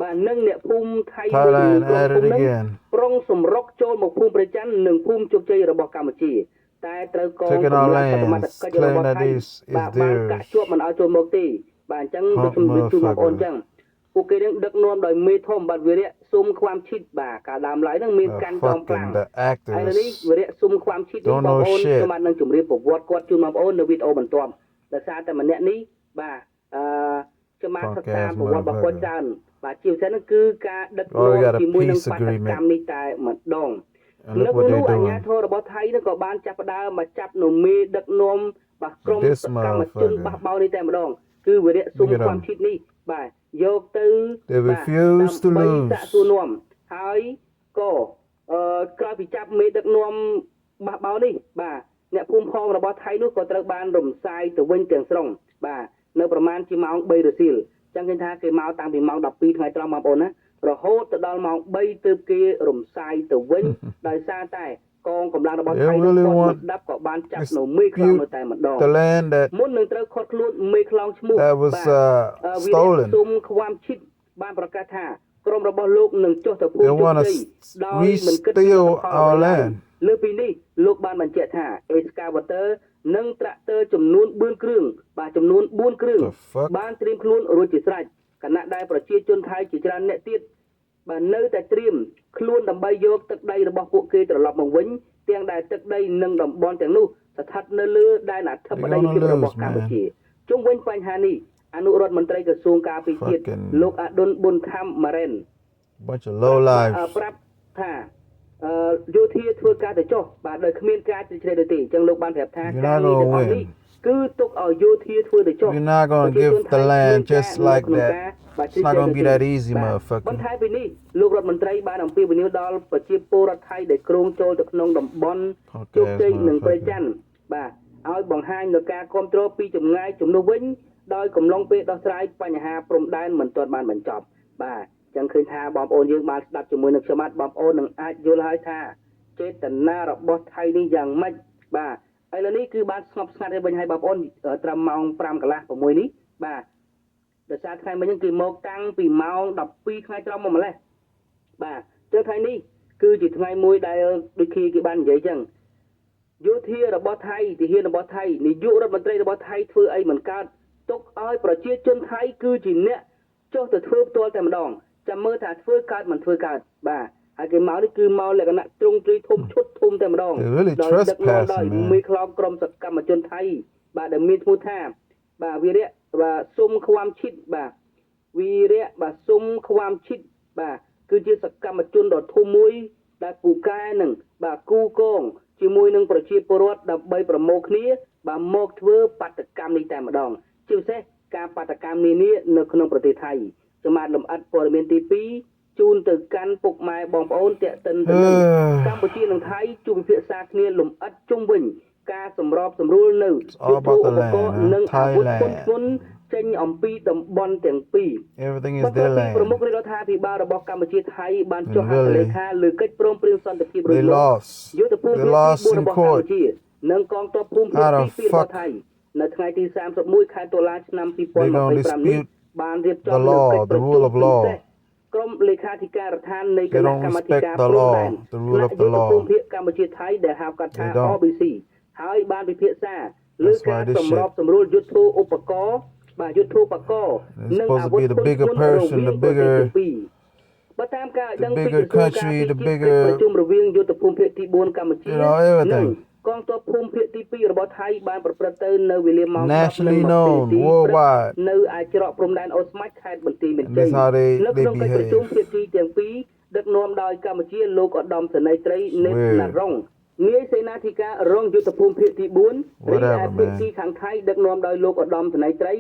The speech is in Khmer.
បាទនិងអ្នកភូមិថៃមួយចំនួន Thailand at it ក្រុមភូមិនឹង again. ប្រុងសម្រុកចូលមកភូមិព្រះច័ន្ទនិងភូមិជោគជ័យរបស់កម្ពុជា តែត្រូវកង Taking our កម្លាំងសមត្ថ lands, កិច្ចរបស់ claiming that ថៃ this is បាទបានកាក់ theirs. ជាប់មិនឲ្យចូលមកទេបាទអញ្ចឹងដូច Punk ខ្ញុំជម្រាបជូនបងប្អូនអ motherfucker. ញ្ចឹងពួកគេនឹងដឹកនាំដោយមេធំបាទវីរៈសុំខ្វាំឈិតបាទកាលដើមឡើយនឹងមាន The កាន់ចងប្រាំង fucking the ហើយនៅនេះ activists វីរៈសុំខ្វាំឈិតនេះ don't បង know ប្អូន shit. ខ្ញុំបាទនឹងជម្រាបប្រវត្តិគាត់ជូនបងប្អូននៅវីដេអូបន្ទាប់ដោយសារតែម្នាក់នេះបាទអឺខ្ញុំបាន Punk សិក្សា ass ប្រវត្តិរបស់គាត់ motherfucker. ច្រើនបាទជាពិសេសហ្នឹងគឺការដឹក Oh, នាំ we got a ជាមួយនឹង peace បាត agreement. កម្មនេះតែម្ដង And នៅ look what ពេលនោះ they're អាជ្ញា doing. ធររបស់ថៃនឹងក៏បានចាប់ផ្ដើមមកចាប់នៅមេដឹកនាំបាទក្រុម This សកម្មជន motherfucker. បះបោរនេះតែម្ដង គឺវីរៈសុំ Look at ความ them. ឈិតនេះបាទយកទៅ They បាទ refuse to ដើម្បី lose. សាកសួរនាំហើយក៏អឺក្រោយពីចាប់មេដឹកនាំបះបោរនេះបាទអ្នកភូមិផងរបស់ថៃនោះក៏ត្រូវបានរំសាយទៅវិញទាំងស្រុងបាទនៅប្រមាណជាម៉ោង3រសៀលចឹងឃើញថាគេមកតាំងពីម៉ោង12ថ្ងៃត្រង់បងប្អូនណារហូតទៅដល់ម៉ោង3ទើបគេរំសាយទៅវិញ ដោយសារតែកងកម្លាំងរបស់ They ថៃនោះ really គាត់ want មិនដាប់ក៏បានចាប់នៅមេខ្លោង dispute នៅតែម្ដង the land that មុននឹងត្រូវឃាត់ខ្លួនមេខ្លោងឈ្មោះ that was បាទ វីរៈ stolen. សុំខ្វាំឈិតបានប្រកាសថាក្រុមរបស់លោកនឹងចុះទៅភូមិ They ជោគ want ជ័យ to ដោយមិនគិតពី re-steal លទ្ធផល our អ្វីឡើយ land. លើសពីនេះលោកបានបញ្ជាក់ថាអេស្កាវ៉ាទ័រនិងត្រាក់ទ័រចំនួន4គ្រឿងបាទចំនួន4គ្រឿង The fuck? បានត្រៀមខ្លួនរួចជាស្រេចខណៈដែលប្រជាជនថៃជាច្រើនអ្នកទៀតបាទនៅតែត្រៀមខ្លួនដើម្បីយកទឹកដីរបស់ពួកគេត្រឡប់មកវិញទាំងដែលទឹកដីនិងតំបន់ទាំងនោះស្ថិតនៅលើដែនអធិប They're តេយ្យ gonna ភាពរបស់ lose, man. កម្ពុជាជុំវិញបញ្ហានេះអនុរដ្ឋមន្ត្រីក្រសួងការពារជាតិ Fucking លោកអាឌុនប៊ុនថាំម៉ារ៉ែន bunch of low អឺ lives. ប្រាប់ថាអឺយោធាធ្វើការទៅចុះបាទដោយគ្មានការជ្រៀតជ្រែកដូចទេអញ្ចឹងលោកបានប្រាប់ថា You're ការ not ងារទាំង gonna អស់នេះ win. គឺទុកឲ្យយោធាធ្វើទៅចុះ We're not gonna ប្រជា give the ជនថៃគ្មាន land ការ just like នៅក្នុង that. ការបាទ It's not ជ្រៀតជ្រែក gonna be ទេ that easy, បាទ motherfucker. បន្ថែមពីនេះលោករដ្ឋមន្ត្រីបានអំពាវនាវដល់ប្រជាពលរដ្ឋថៃដែលគ្រោងចូលទៅក្នុងតំបន់ Punk ជោគ ass ជ័យនិងព្រៃ motherfucker. ច័ន្ទបាទឲ្យបង្ហាញនូវការគ្រប់គ្រងពីចម្ងាយជំនួសវិញដោយកំឡុងពេលដោះស្រាយបញ្ហាព្រំដែនមិនទាន់បានបញ្ចប់បាទអញ្ចឹងឃើញថាបងប្អូនយើងបានស្ដាប់ជាមួយនឹងខ្ញុំបាទបងប្អូននឹងអាចយល់ហើយថាចេតនារបស់ថៃនេះយ៉ាងម៉េចបាទឥឡូវនេះគឺបានស្ងប់ស្ងាត់ហើយវិញហើយបងប្អូនត្រឹមម៉ោង5កន្លះ6នេះបាទដោយសារថ្ងៃមិញហ្នឹងគឺមកតាំងពីម៉ោង12ថ្ងៃត្រង់មកម្លេះបាទអញ្ចឹងថ្ងៃនេះគឺជាថ្ងៃមួយដែលដូចគ្នាគេបាននិយាយអញ្ចឹង យោធារបស់ថៃទាហានរបស់ថៃនាយករដ្ឋមន្ត្រីរបស់ថៃធ្វើអីមិនកើតទុកឲ្យប្រជាជនថៃគឺជាអ្នកចុះទៅធ្វើផ្ទាល់តែម្ដងចាំមើលថាធ្វើកើតមិនធ្វើកើតបាទហើយគេមកនេះគឺមកលក្ខណៈទ្រង់ទ្រីធំឈុតធំតែម្ដង They're really ដោយដឹកនាំដោយ trespassing, man. មេខ្លោងក្រុមសកម្មជនថៃបាទដែលមានឈ្មោះថាបាទវីរៈបាទសុំខ្វាំឈិតបាទវីរៈបាទសុំខ្វាំឈិតបាទគឺជាសកម្មជនដ៏ធំមួយដែលពូកែនឹងបាទគូកងជាមួយនឹងប្រជាពលរដ្ឋដើម្បីប្រមូលគ្នាបាទមកធ្វើបាតកម្មនេះតែម្ដងជាពិសេសការបាតកម្មនានានៅក្នុងប្រទេសថៃខ្ញុំបាទលំអិតព័ត៌មានទី2ជូនទៅកាន់ពុកម៉ែបងប្អូនតាក់ទិនទៅនឹង កម្ពុជានិងថៃជួបពិភាក្សាគ្នាលម្អិតជុំវិញការសម្របសម្រួលនៅ It's all about the ឧបករណ៍ land, huh? និងអាវុធធ្ងន់ Thailand. ធ្ងរចេញអំពីតំបន់ទាំងពីរ Everything is បន្ទាប់ their ពីប្រមុខ land. រាជរដ្ឋាភិបាលរបស់កម្ពុជាថៃបានចុះ And ហត្ថលេ really, ខាលើកិច្ចព្រមព្រៀងសន្តិភាពរួច they មក lost. យុទ្ធភូមិ They ភាគទី lost 4 in របស់កម្ court. ពុជានិងកងទ័ពភូមិភាគ How ទី the 2របស់ fuck ថៃនៅថ្ងៃទី31ខែតុលាឆ្នាំ they gonna 2025នេះ dispute បានរៀបចំ the នូវកិ law, ច្ចប្រ the rule ជុំ of ពិសេស law? ក្រុមលេខាធិការដ្ឋាននៃគ They don't ណៈកម្មាធិ respect ការ the ព្រំដែន law, the rule ថ្នាក់ of the យុទ្ធភូមិ law. ភាគកម្ពុជាថៃដែលហៅកាត់ថា They don't. RBC ហើយបានពិភាក្សាលើ That's ការ why this សម្រប shit សម្រួលយុទ្ធោឧបករណ៍បាទយុទ្ធោបករណ៍ is និង supposed to អាវុធ be the ធ្ងន់ bigger ធ្ងររ person, វាង the ប្រទេស bigger ទាំងពីរបើតាមការឲ្យ the ដឹងពី bigger ក្រសួងការ country, ពារ the ជាតិកិច្ចប្រ bigger ជុំរវាងយុទ្ធភូមិភាគទី4កម្ពុជា everything. និងកងទ័ពភូមិភាគទី2របស់ថៃបានប្រព្រឹត្តទៅនៅវេលាម៉ោង Nationally 10:20នា known ទីព្រឹក worldwide. នៅឯច្រកព្រំដែនអូស្មាច់ខេត្តបន្ទាយមាន And ជ័យ this how they នៅ they ក្នុងកិច្ចប្រជុំ behave. ភាគីទាំងពីរដឹកនាំដោយកម្ពុជាលោកឧត្តមសេនីយ៍ត្រីនេត Weird. ណារុងនាយសេនាធិការរងយុទ្ធភូមិភាគទី4រីឯ Whatever, ភាគី man. ខាងថៃដឹកនាំដោយលោកឧត្តមសេនីយ៍ត្រី